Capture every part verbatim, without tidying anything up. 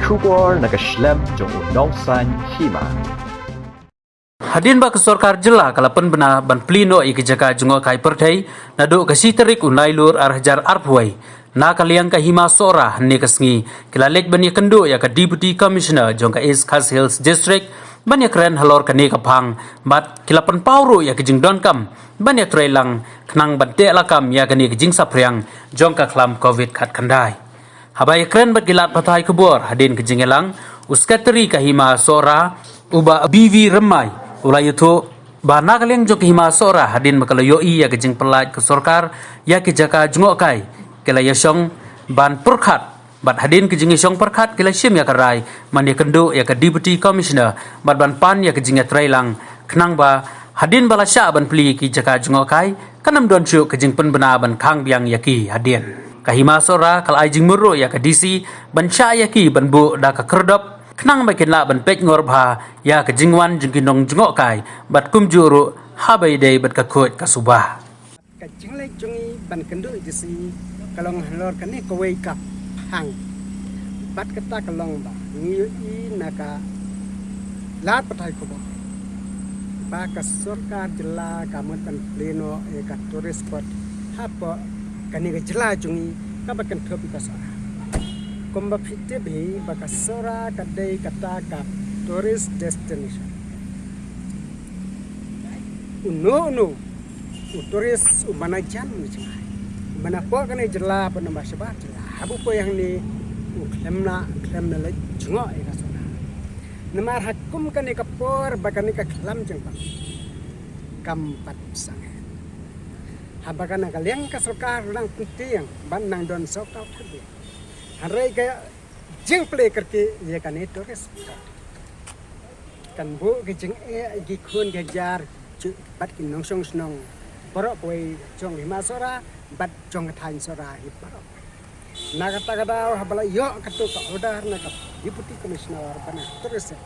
Khubor na ka shlem jong u nongsan hima. Hadien ba ka sorkar jylla ka la pynbna ban plie noh ïa ki jaka jngohkai pyrthei naduh ka shi tarik u Nailur ar hajar arphew wei, na ka liang ka Hima Sohra hynne ka sngi ki la leit ban ïakynduh ïa ka Deputy Commissioner jong ka East Khasi Hills District ban ïakren halor kane ka phang, bad ki la pynpaw ruh ïa ka jingdonkam ban ïatreilang khnang ban teh lakam ïa kane ka jingsaphriang jong ka khlam covid khatkhyndai. Haba ïakren bad ki lad pathai khubor hadien ka jingïalang, u Secretary ka Hima Sohra, u Bah B V Rymmai, u la ïathuh ba na ka liang jong ka Hima Sohra, hadien ba ka la ïohi ïa ka jingpyllait ka sorkar ïa ki jaka jngohkai, ki la ïashong ban pyrkhat, bad hadien ka jingïashong pyrkhat ki la shim ïa ka rai ban ïakynduh ïa ka Deputy Commissioner bad ban pan ïa ka jingïatreilang, khnang ba hadien ba la shah ban plie ki jaka jngohkai, kan ym don shuh ka jingpynbna ban khang biang ïa ki hadien. Ka Hima Sohra ka la ai jingmut ruh ïa ka D C ban shah ïa ki ban buh da ka khyrdop, khnang ba kin lah ban peit ngor bha ïa ka jingwan jong ki nongjngohkai bad kumjuh ruh haba ïadei bad ka khuid ka suba. Ka jingleit jong ngi ban kynduh ïa D C ka long halor kane kawei ka phang. Bad kata ka long ba ngi ïohi na ka lad pathai khubor ba ka sorkar jylla ka mut ban plie noh ïa ka tourist spot hapoh kane ka jylla jong ngi kaba kynthup ïa ka Sohra. Kumba phi tip hi ba ka Sohra ka dei kata ka tourist destination. Uno uno u tourist u manajan u jngai. Manapoh kane jylla ba namba shabar jylla. Habu poi hangne u khlem na khlem na leit jngoh ïa ka Sohra. Namar ha kum kane ka por ba kane ka khlam jingpang kam pat sangeh. Haba kane ka liang ka sorkar nang pyntieng ban nang don sawtaw thabe. Hynrei ka jingplie kyrkieh ïa kane tourist spot kan buh ki jingeh ki khun ki jar bad ki nongshong shnong baroh kawei jong Hima Sohra bad jong ka thaiñ Sohra hi baroh. Na kata ka daw haba la ïoh katto ka order na ka Deputy Commissioner ban tourism,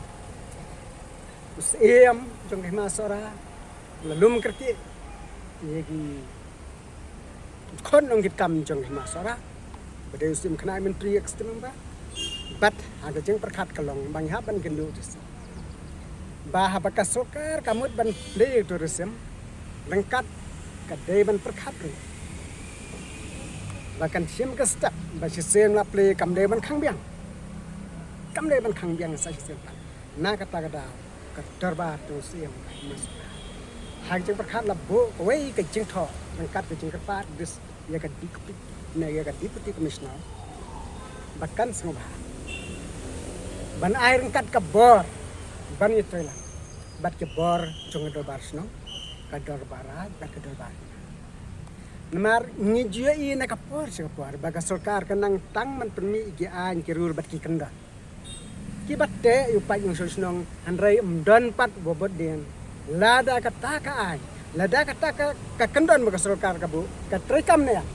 u Syiem jong Hima Sohra la lum kyrkieh ïa ki khun nongkitkam jong Hima Sohra, ba dei u Syiem Khynnah Myntri, ex-member, bad ha ka jingpyrkhat ka long ba ngi hap ban kynduh D C ba haba ka sorkar ka mut ban plie tourism ryngkat ka dei ban pyrkhat ruh ba kan shim ka step ba shisien la plie kam dei ban khang biang. Kam dei ban khang biang sa shisien pat. Na kata ka daw ka dorbar jong u Syiem ka Hima Sohra ha ka jingpyrkhat la buh kawei ka jingthoh ryngkat ka jingkyrpad ïa ka Deputy, ne ïa ka Deputy Commissioner ba kan sngewbha ban ai ryngkat ka bor ban ïatreilang bad ka bor jong ka dorbar shnong, ka dorbar raij bad ka dorbar. Namar ngi ju ïohi na ka por sha ka por ba ka sorkar ka nang tang ban pynmih ïa ki aiñ ki rule bad ki kyndon kiba teh ïa u paid nongshong shnong, hynrei ym don pat uba bud dien. Lada kata ka aiñ, lada kata ka, ka kyndon ba ka sorkar ka buh ka treikam ne em,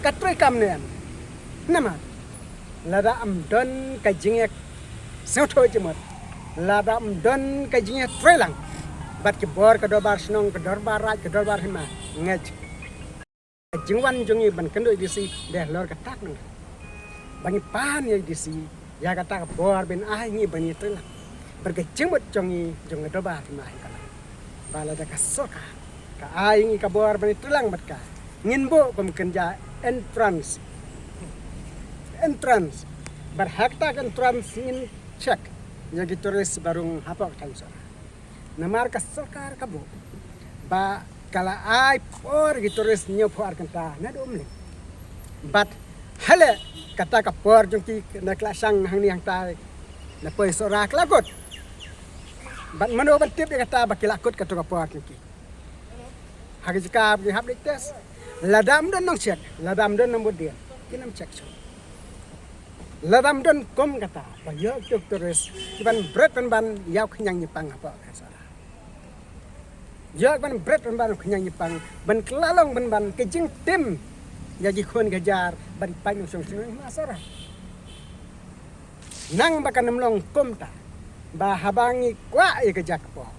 ka treikam ne em. Namar lada ym don ka jingïasngewthuh jingmut, lada ym don ka jingïatreilang bad ki bor ka dorbar shnong, ka dorbar raij, ka dorbar hima, ngeit ka jingwan jong ngi ban kynduh ïa D C dei halor kata ka nang ba ngi pan ïa D C ïa kata ka bor ban ai ngi ban ïatreilang bad ka jingmut jong ngi jong ka dorbar hima hi ka long ba lada ka sorkar ka ai ngi ka bor ban ïatreilang bad ka, ngin buh kum kynja entrance, entrance bad ha kata ka entrance ngin check ïa ki tourist ba rung hapoh ka thaiñ Sohra. Namar ka sorkar ka buh ba ka la ai por ki tourist hynñiewphew ar kynta naduh Umling. Bad hale kata ka por jong ki na ka la shang hangne hangtai na poi Sohra ka la kut. Bad mano ban tip ïa kata ba ki la kut kato ka por jong ki. Ha ka jaka ba ki hap leit test, lada ym don nongcheck, lada ym don nongbud dien, kin ym check shuh. Lada ym don kum kata ba ïoh ki tourist ki ban bret pynban ïa u khñiang ñiapang hapoh ka Sohra. Ïoh ban bret pynban u khñiang ñiapang ban kylla long pynban ka jingtim ïa ki khun ka jar bad ki paid nongshong shnong ha Sohra. Nang ba kan ym long kumta ba haba ngi kwah ïa ka jaka por,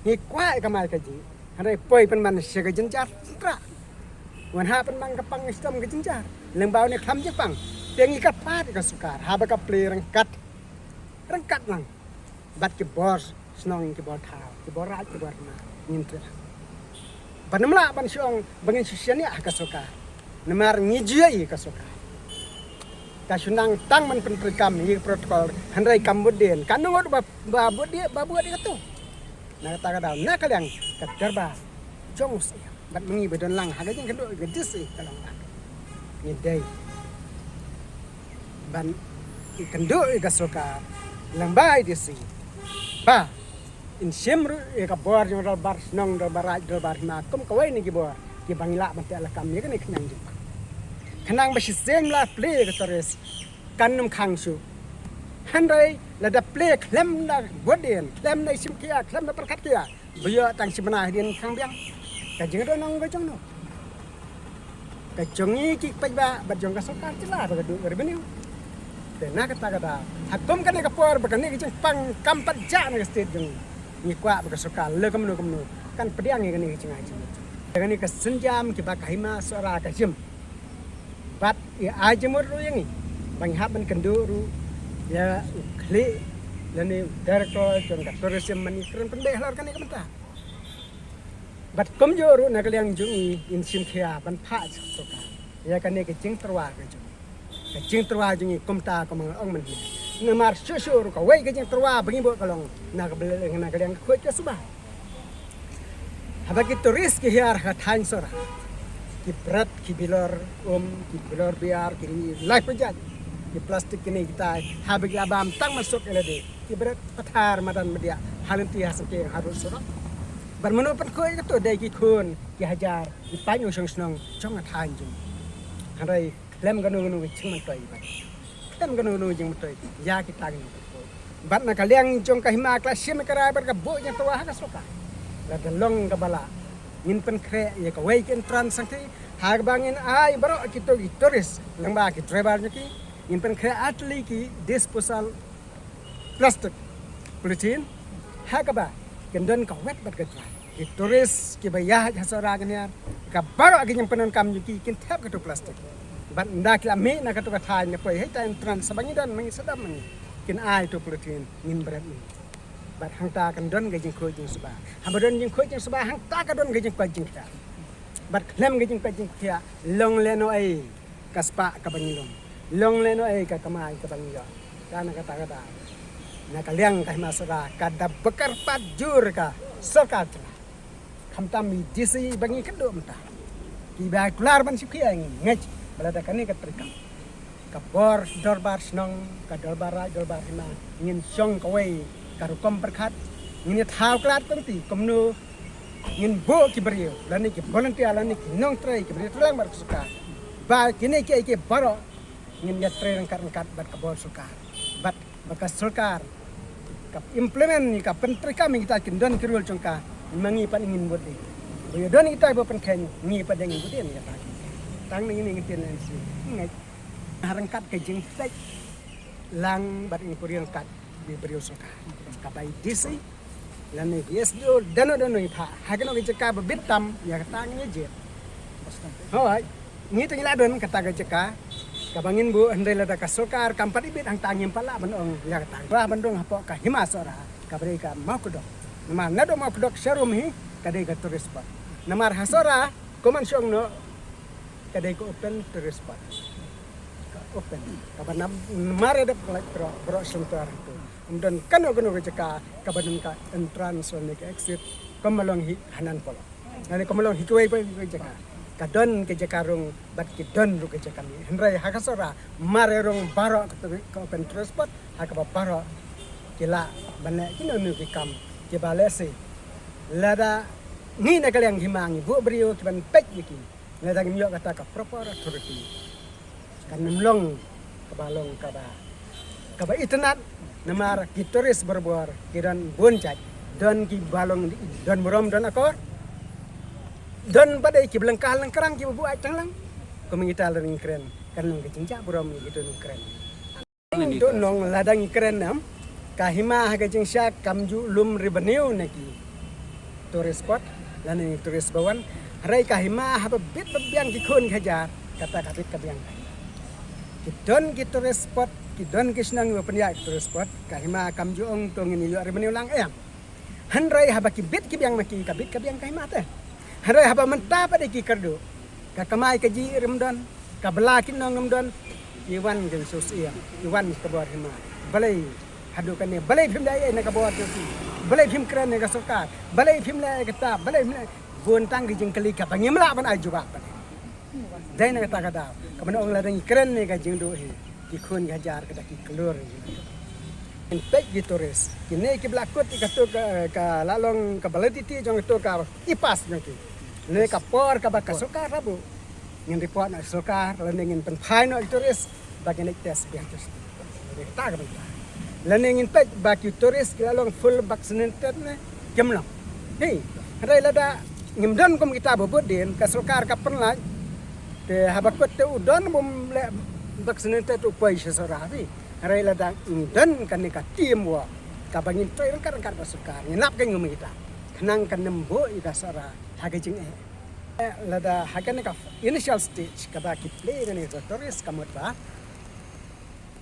ngi kwah ïa ka mai ka jing, hynrei poi pynban sha ka jynjar Syntrah. Wan hap pynban ka pang shitom ka jynjar lyngba une u khlam jingpang. Te ngi kyrpad ïa ka sorkar haba ka plie ryngkat, ryngkat lang bad ki bor shnong, ki bor thaw, ki bor raid, ki bor hima, ngin trei. Ban ym lah ban shu ong ba ngin shu shaniah ha ka sorkar. Namar ngi ju ïohi ka sorkar ka shu nang tang ban pyntreikam ïa ka protocol, hynrei kam bud dien. Ka nongot ba, ba bud dien, ba bud dien katu. Na kata ka daw, na ka liang ka dorbar jong u Syiem bad ma ngi ba don lang ha ka jingkynduh ka D C ka long ba ngi dei ban ïakynduh ïa ka sorkar lyngba i D C ba in shim ruh ïa ka bor jong dorbar shnong, dorbar raid, dorbar hima kum kawei na ki bor kiba ngi lah ban teh lakam ïa kane ka khñiang jingpang. Khnang ba shisien la plie ïa ka tourist kan ym khang shuh. Hynrei lada plie khlem da bud dien, khlem da shim khia, khlem da pyrkhat khia, ba ïoh tang shi bnai hadien khang biang. Ka jingdon nong ka jong no? Ka jong ngi ki paidbah bad jong ka sorkar jylla ba ka duh ka revenue. Te na kata ka daw, ha kum kane ka por ba kane ka jingpang kam pat jah na ka state jong ngi, ngi kwah ba ka sorkar leh kumno kumno kan pdiang ïa kane ka jingai jingmut. Kane ka sienjam kiba ka hima Sohra ka shim bad i ai jingmut ruh ïa ngi ba ngi hap ban kynduh ruh ïa u khlieh lane u director jong ka tourism ban ïakren pynbeit halor kane ka bynta. Bad kumjuh ruh na ka liang jong ngi ngin shim khia ban phah sha ka sorkar ïa kane ka jingtyrwa ka jong ngi. Ka jingtyrwa jong ngi kumta kumba nga ong mynhynnin. Namar shuh shuh ruh kawei ka jingtyrwa ba ngi buh ka long na ka bynta, na ka liang ka khuid ka suba. Haba ki tourist ki hiar ha thaiñ Sohra, ki bret, ki bilor um, ki bilor biar, ki lai pajat, ki plastik kine kitai, haba ki la bam tang ban suk ïa lade, ki bret pathar madan madiah ha lynti ha sengkeng harud surok. Bad mano pynkhuid kato? Dei ki khun ki hajar ki paidbah shnong shnong jong ka thaiñ jong ngi. Hynrei khlem kano kano ka jingmyntoi bad khlem kano kano ka jingmyntoi ïa kita ki nongpynkhuid. Bad na ka liang jong ka hima ka la shim ka rai bad ka buh jingtyrwa ha ka sorkar. Lada long kaba lah, ngin pynkhreh ïa kawei ka entrance sangti ha kaba ngin ai baroh kito ki tourist lyngba ki driver jong ki, ngin pynkhreh ar tylli ki disposal plastic, polythene, ha kaba kin don ka wet bad ka dry. Ki tourist kiba ïaid ha Sohra Kynhiar, ka baroh ka jingpyndonkam jong ki kin thep kato plastik. Bad ynda ki la mih na kato ka thaiñ, na poi hei ta entrance, sa ba ngi don ma ngi, sa dap ma ngi, kin ai to polythene, ngin bret ma ngi. Bad hangta kan don ka jingkhuid jingsuba. Haba don jingkhuid jingsuba, hangta ka don ka jingkoit jingkhiah. Bad khlem ka jingkoit jingkhiah, long lehnohei ka spah kaba ngi lum, long lehnohei ka kamai kaba ngi ïoh. Te na kata ka daw, na ka liang ka hima Sohra ka dap ba kyrpad jur ka sorkar jylla, khamtam i D C ba ngi kynduh mynta, kiba kular ban shim khia ïa ngi. Ngeit ba lada kane ka treikam, ka bor dorbar shnong, ka dorbar raid, dorbar hima, ngin shong kawei ka rukom pyrkhat, ngin ïa thaw khlad kumti kumno ngin buh ki briew lane ki volunteer lane ki nongtrei, ki briew trei lang bad ka sorkar, ba kine kiei kiei baroh ngin ïatrei ryngkat ryngkat bad ka bor sorkar. Bad ba ka sorkar ka implement ïa ka, pyntreikam ïa kita, kin don ki rule jong ka, ma ngi pat ngin bud dien. Ba ïa don kita ba pynkheiñ, ngi pat ngin bud dien ïa ka. Tang na ngi ne ngi tien na N C. Ngi ha ryngkat ka jingpeit lang bad inquiry ryngkat ki briew sorkar, ka bai D C lane ki S D O, dano dano i phah ha kano ka jaka ba bit tam, ïa kata ngin ïa jied. Hooid, ngi te ngi la don kata ka jaka kaba ngin buh, hynrei lada ka sorkar kam pat i bit, hangta ngim pat lah ban ong ïa kata. Ba ban dang hapoh ka hima Sohra kaba dei ka Mawkdok. Namar naduh Mawkdok sharum hi ka dei ka tourist spot. Namar ha Sohra, kumban shong noh, ka dei ka open tourist spot. Ka open. Kaba nam, namar ïa dep lait baroh, baroh shyntur tu. Ym don kano kano ka jaka kaba don ka entrance lane ka exit, kumba long hi ha Nan Polong lane kumba long hi kiwei pa kiwei jaka. Ka don ka jaka rung bad ki don ruh ka jaka mih. Hynrei ha ka Sohra mar ïa rung baroh ka tu-, ka open tourist spot, ha kaba baroh ki lah ban leh kino kino ki kam kiba lehse lada ngi na ka liang hima ngi buh briew ki ban peit ïa ki, lada ngim ïoh kata ka proper authority, kan ym long kaba long kaba, kaba itynnad. Namar ki tourist barabor ki don bun jait, don kiba long, don burom, don akor, don pat dei kiba lyngkar lyngkrang kiba buaid tang lang. Kum ngi ta lada ngi kren, kan long ka jingjah burom ïa kito nongkren. Don nong lada ngi kren nam, ka hima ha ka jingshai kam ju lum revenue na ki tourist spot lane tourist ba wan. Hynrei ka hima haba bit ba biang ki khun ki hajar, kata ka bit ka biang. Ki don ki tourist spot, ki don ki shnong ba pynïaid ki tourist spot, ka hima kam ju ong to ngin ïoh revenue lang em. Hynrei haba ki bit ki biang ma ki, ka bit ka biang ka hima te. Hynrei haba mynta pat de ki kyrduh, ka kamai kajih ruh ym don, ka bylla ki nong ruh ym don, i wan ki shu siem, i wan ka bor hima. Balei haduh kane, balei phim leh ei na ka bor jong ki, balei phim kren ïa ka sorkar, balei phim leh ei kata, balei phim leh, bun tang ki jingkylli kaba ngim lah ban ai jubab pat. Dei na kata ka daw kaba nga ong lada ngi kren ne ka jingduh hi, ki khun ki hajar ka da ki klur. Ngin peit ki tourist, kine ki ba la kut ïa kato ka, ka la long ka validity jong kato ka e-pass jong ki. Ne ka por kaba ka sorkar la buh, ngin report noh sorkar, lane ngin pynphai noh ki tourist ba ngin leit test biang test. Dei kata ka bynta. Lane ngin peit ba ki tourist ki la long full vaccinated ne kim long. Hei, hynrei lada ngim don kum kita ba bud dien, ka sorkar ka pynlait. Te haba kut te u don bym leh vaccinated u poi sha Sohra hi. Hynrei lada ngim don kane ka teamwork kaba ngin trei ryngkat ryngkat bad sorkar, ngin lap kein kum kita, khnang kan ym buh ïa ka Sohra ha ka jingeh. Eh, lada ha kane ka initial stage kaba ki plie kane ka tourist ka mut ba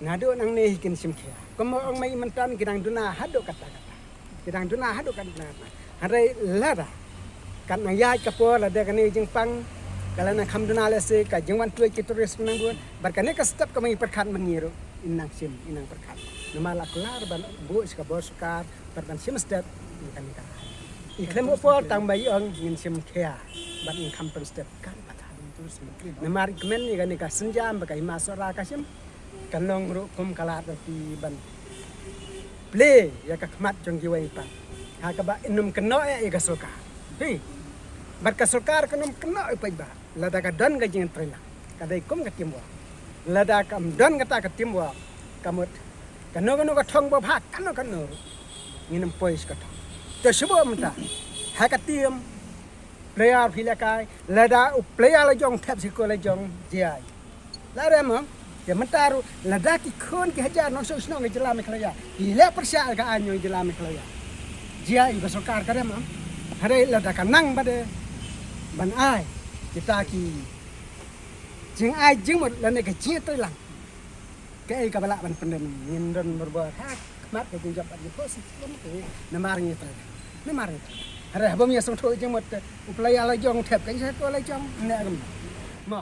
naduh nangne hi kin shim khia. Kumba ong ma i mynta ki dang duna haduh katta katta. Ki dang duna haduh katta katta. Hynrei lada kan nang ïaid ka por, lada kane jingpang ka la nang kham duna lehse ka jingwan tuid ki tourist nang bun, bad kane ka step kaba ngi pyrkhat ma ngi ruh, in nang shim, in nang pyrkhat. Namar la kular ban buh sha ka bor sorkar bad ban shim step ïa kane ka. I khlem u por tang ba i ong ngin shim khia bad ngin kham pyn step kan pat. Namar i kmen ïa kane ka sienjam ba ka hima Sohra ka shim, ka nong ruh kum ka lad ba phi ban plie ïa ka khmat jong kiwei pat. Ha kaba in ym kynnoh ïa ka sorkar. Hi. Bad ka sorkar kan ym kynnoh ïa paidbah. Lada ka don ka jingtreilang, ka dei kum ka teamwork. Lada kam don kata ka teamwork, ka mut kano kano ka thong ba bha, kano kano ruh, ngin ym poi sha ka thong. Te shu buh mynta ha ka team player phi lehkai, lada u player la jong thep sha ka la jong jia. La rem mo. Te mynta ruh lada ki khun ki hajar nongshong shnong ka jylla Meghalaya ki leh pyrshah ka aiñ jong ka jylla Meghalaya, jia ïa ka sorkar ka rem mo. Hynrei lada ka nang ba dei ban ai kita ki jingai jingmut lane ka jingtreilang, kaei kaba lah ban pyndem? Ngin don marbor ha khmat ka jingjop bad jingphohsih, namar ngi trei, namar ngi trei. Hynrei haba ym ïasngewthuh jingmut te u player la jong thep kein sha ka la jong, ne kam mo.